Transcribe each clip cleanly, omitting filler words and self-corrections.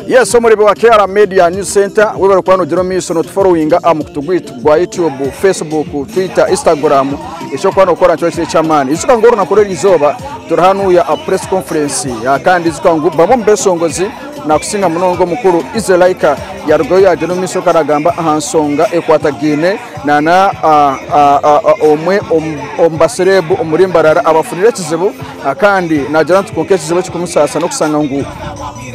Yes, omureebi wa KR Media News Center, webare kuba nogira omu maisho notuforowinga aha mukutu gwaitu gwa YouTube, Facebook, Twitter, Instagram. Eky'okuba nokora nikyo kiri eky'amaani. Ijuka ngu orunaku rw'erizooba turi hanuya aha press conference kandi ijuka ngu bamwe omu beshongozi nakusinga munonga omukuru Easy Like yarugayo yagyenda omu maisho karagamba aha nshonga ekwatagaine nana omwe omu baserebu omuri Mbarara abafunire ekizibu kandi nagira nti kwonka ekizibu ekikumusaasa n'okushanga ngu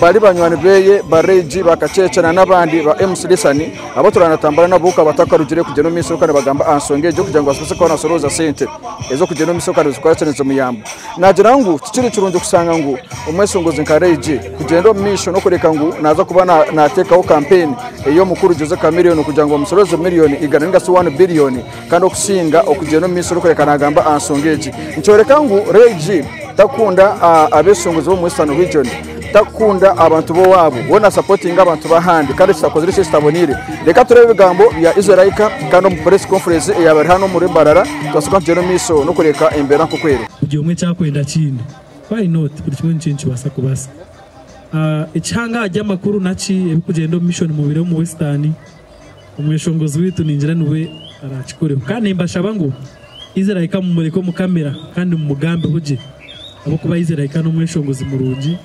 Bari banywani beye ba Ray G, ba Kacheche na n'abandi ba MC Lisani abu turanatambura nabo ka batakarugire kugyenda omu maisho kandi bagamba aha nshonga egyo kugira ngu basobose kuba nibasorooza sente ez'okugyenda omu maisho kandi zikora ki nizimuyamba. Nagira ngu tikiri kirungi kushanga ngu omweshongozi nka Ray G kugyenda omu maisho n'okureka ngu naaza kuba nateekaho kampeyini ey'omukuru Jose Chameleone kugira ngu bamusorooze miriyoni igana ninga shi wani biriyoni kandi okusinga okugyenda omu maisho n'okureka nagamba aha nshonga egi. Nikyoreka ngu Ray G takukunda abeshongozi b'omu Western Region. Takukunda abantu b'owaabo, we nasapotinga abantu b'ahandi kandi ekitakozire eki ekitaboneire. Reka tureebe ebigambo bya Israel kandi omu press conference eyaaba eri hanu omuri Mbarara tubaase kuba nitugyenda omu maisho n'okureka embeera nk'oku eri. Buri omwe eki akwenda akiine. Why not? Buri kimwe nikyo nikibaasa kubaasika. Ekihanga aha ry'amakuru naki ebirikugyenda omu mission mubire omu Western, omweshongozi waitu ningira niwe araakikoreho. Kandi nimbashaba ngu Israel mumureke omu kamera kandi mumugambeho gye. Ahabw'okuba Israel n'omweshongozi murungi,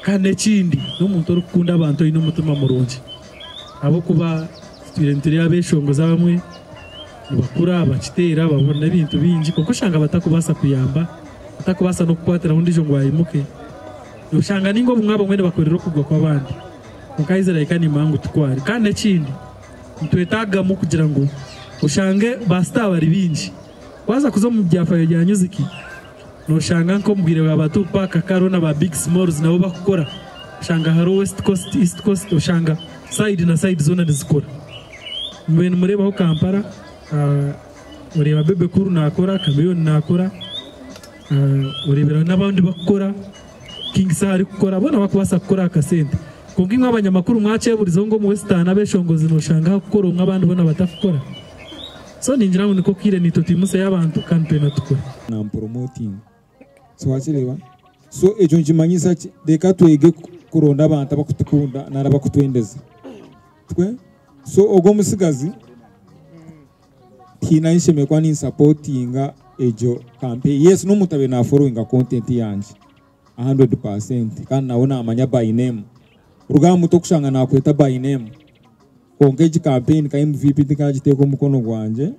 kandi n'ekindi n'omuntu orikukunda abantu oine omutima murungi. Ahabw'okuba tutwire nitureeba abeshongozi abamwe nibakura bakiteera babona ebintu bingi kwonka oshanga batakubaasa kuyamba, batakubaasa n'okukwatiraho ondiijo ngu aimuke. Oshanga nainga obumwe abamwe nibakorera okugwa kw'abandi. Kwonka Israel nimanya ngu tikwo ari. Kandi n'ekindi nitwetaagamu kugira ngu oshange ba star bari baingi. Waaza kuza omu byafaayo bya nyuziki, Noshanga nk'omu bwire bwa ba Tupac hariho na ba Big Smalls nabo bakukora, oshanga hariho West Coast, East Coast, oshanga side na side zoona nizikora. Mbwenu nimureebaho Kampala, oreeba Bebe Cool nakora, Chameleone nakora, oreeberaho n'abandi bakukora, King Saha arikukora, boona bakubaasa kukora aha kasente. Kwonka imwe abanyamakuru mwakyeburizeho ngu omu Western abeshongozi noshanga hakukora omwe abandi boona batakukora? So ningira ngu niko kaire naitwe twimuseyo abantu kandi twena tukore. Nampromotinga so wakireeba so ekyo nikimanyisa ki reka twege kuronda abantu abakutukunda nari abakutwendeza twe so ogwo omutsigazi tihaine ahu nshemereire kuba ninsapotinga egyo campaign yes n'omuntu abaire naforowinga content yangye a 100% kandi nawe namanya by name kuruga aha muti okushanga nakweta by name. Kwonka egi kampeyini nka MVP tinkagiteeka omukono gwangye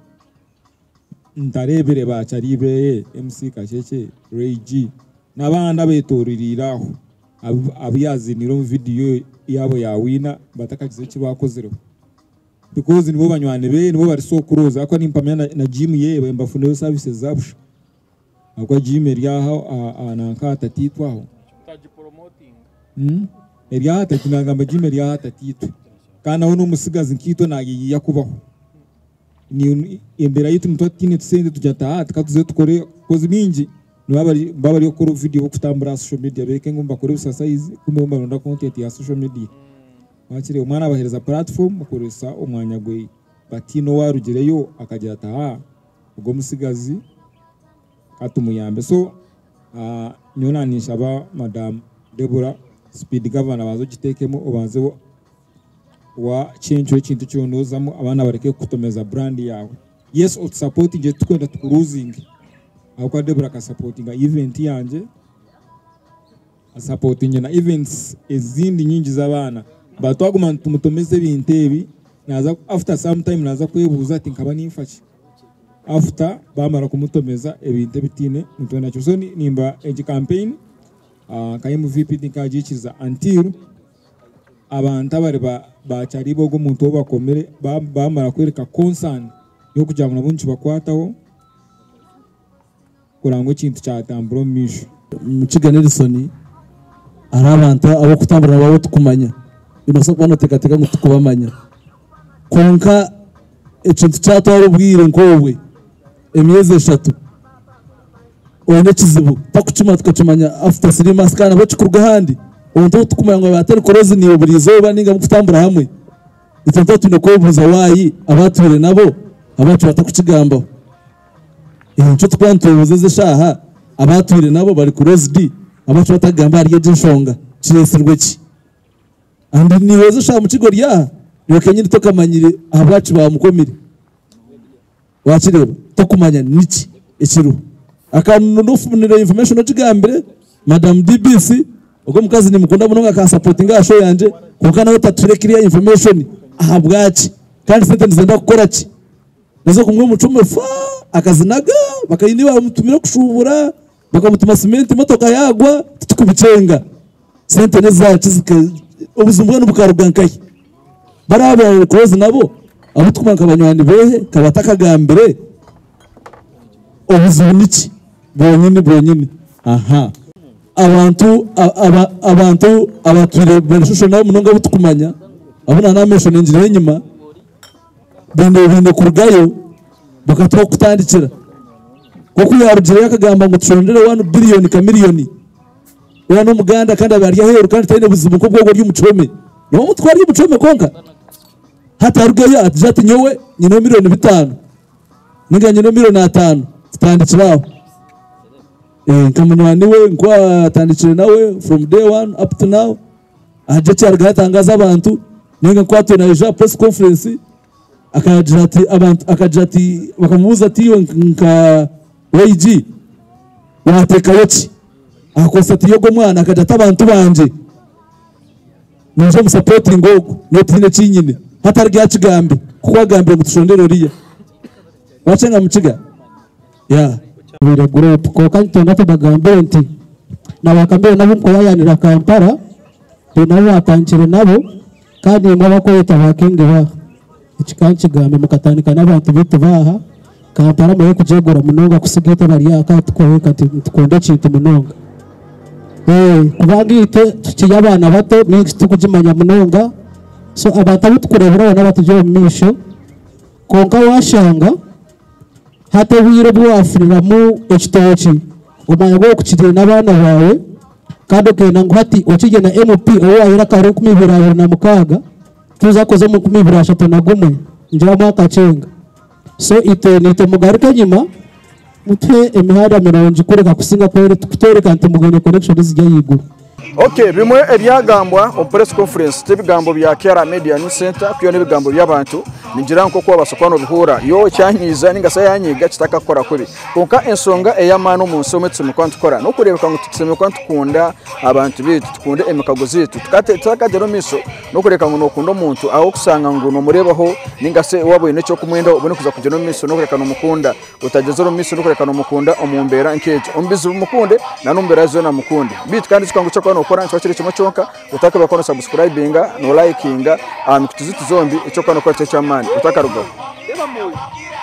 ntareebire ba Kyaribeeye, MC Kashekye, Ray G n'abandi abeetooriire aho abu yaaziiniire omu vidiyo yaabo ya Winner batakagize eki baakozireho because nibo banywani be nibo bari so close ahakuba nimpamya na gym ye nibafunayo services za busha ahakuba gym eri aho nanka aha Tataitwe aho. Eri aha tati nagamba gym eri aha tataitwe kandi nawe n'omutsigazi nkaitwe nayeyiya kubaho. Embeera yaitu nituba tutaine tusente tugira tuti haa reka tuze tukore koz baingi nibaba bari kukora obuvidiyo bw'okutambura aha social media beereke ngu nibakora ebisasayizi kumbe bo nibaronda content ya social media. Wakireeba omwana abaheereza platform okoresa omwanya gwe but tihaine owarugireyo akagira ati haa ogu omutsigazi katumuyambe. So Nyowe naninshaba madam Deborah speed governor obanze ogitekemu obanze wacencura ekintu kyona ozamu abaana bareke kukutomeza brand yawe. Yes otusapotinge titukwenda tukuruzinge ahabw'okuba Deborah akasapotinga event yangye, asapotinge na events ezindi nyingi z'abaana but twaguma nitumutomeza ebintu ebi naza after some time naza kwebuuza ati nkaba ninfaki? After bamara kumutomeza ebintu ebitaine mutwe nakyo. So nimba egi campaign nka MVP tinkagiikiriza until abantu abari ba Kyaribo ogu omuntu ou bakomire bamara kwereka concern y'okugira ngu nabo nikibakwataho kureba ngu ekintu kyatambura omu maisho. Mukiga Nelson, Hariho abantu ab'okutambura nabo abu tukumanya, nobaasa kuba noteekateeka ngu tikubamanya kwonka ekintu kyatwara obwire nk'obwe emyezi eshatu oine ekizibu takukimanya tukakimanya after 3 months kandi nabwo kikuruga ahandi omuntu ou tukumanya ngu atari close naiwe buri izooba ninga mukutambura hamwe itwe nituba twine kwebuuza why abatwire nabo ahabwaki batakukigambaho. Nikyo turikuba nitwebuuza ezi eshaaha abatwire nabo bari closed ahabwaki batakugamba ahari egi enshonga kiretsirwe ki? And niiwe ezi shaaha mukiga ori aha, iwe kenyini tokamanyire ahabwaki baamukomire. Wakireeba? Tokumanya niki ekiriho. Akantu nofunire information ogigambire Madam DBC, ogwo omukazi nimukunda munonga akansapotinga aha show yangye, kwonka nawe tatuhire clear information ahabwaki kandi sente nizenda kukora ki. Naza kumuha omucumu fa akazinaga bakaine bamutumire kushuubura bakamutuma cement emotoka yagwa titukubikyenga. Sente nezaki zika obuzibu bwona bukaruga nkahi? Bariya abu ari close nabo abu tukumanya nka banywani behe akaba atakagambire obuzibu niki bwonyini bwonyini aha. Abantu abantu abatwire bari shusho nabo munonga abu tukumanya abu nana mentioningireho enyima baine baine kurugayo bakatuha ahokutandikira. Nkoku yarugireyo akagamba ngu tushondere wanu billion kamillion. Weena n'omuganda kandi abe ari aheeru kandi taine buzibu nk'obwogwo ori omu kihome. Niwe omutwe ari omu kihome kwonka. Hati arugeyo atugire ati nyowe nyineho milioni bitaano ninga nyineho milioni ataano tutandikire aho. Nka munywani we nku atandikire nawe from day one up to now agye ekyarugaho atangaaze abantu ninga nku atwire naija aha press conference akagira ati abantu akagira ati bakamubuuza ati iwe nka YG wateekayo ki? Aha concert y'ogwo omwana akagira ati abantu bangye mwije musapotinge ogu nyowe tihaine eki nyine. Hati arugeyo akigambe kuko agambire ngu tushondere oriya. Wakyenga Mukiga? Yeah. Bwire group kwonka nitwenda tubagambire nti na ba Chameleone abu nkuyayanira Kampala twine abu batandikire nabo kandi nimwe abakweyeta ba king baaha. Eki ka nkigambe mukatandika n'abantu baitu baaha Kampala mureke kugyegura munonga kusiga itwe abari aha kandi tukooreka nti nitukunda ekintu munonga. Kubanga itwe tukiri abaana bato mingi titukugimanya munonga so abantu abu tukureebera abo n'abaturi omu maisho kwonka waashanga hati obwire obu waafuniramu ekitookye omwanya gw'okukirya n'abaana baawe kandi okenda ngu hati okirye na MP ou waahera akahera 2026 tuza kuza omu 2031 ngira mwakakyenga. So itwe naitwe mugaruke enyima mutuhe emihanda mirungi kureka kusinga kutworeka nti mubwine connection ziri ahaiguru. Ok bimwe ebyagambwa omu press conference tebigambo bya KR Media News Center byo nebigambo byabantu ningira nkoku wabasa kuba nobihuura yo ekyanyiiza ninga shi eyanyiiga kitakakukora kubi kwonka ensonga eyamaani omunsi omu etusemeriire kuba nitukora nokurebeka ngu tusemeriire kuba nitukunda abantu beitu tukunde emikago zeitu tutakagyenda omu maisho N'okureka ngu nookunda omuntu ahabw'okushanga ngu noomureebaho nainga shi waaba oine eky'okumwendaho obone kuza kugyenda omu maisho n'okureka noomukunda. Otagyezire omu maisho n'okureka noomukunda omu mbeera nk'egyo. Omu bizibu mukunde na n'omu mbeera zoona mukunde. Beitu kandi ijuka ngu eki orikuba nookora nikiba kiri kimwe kyonka, otakeebwa kuba noosabusikurayibinga, noolayikinga aha mikutu zaitu zombi, eki orikuba nookora nikyo eky'amaani. Otakarugaho.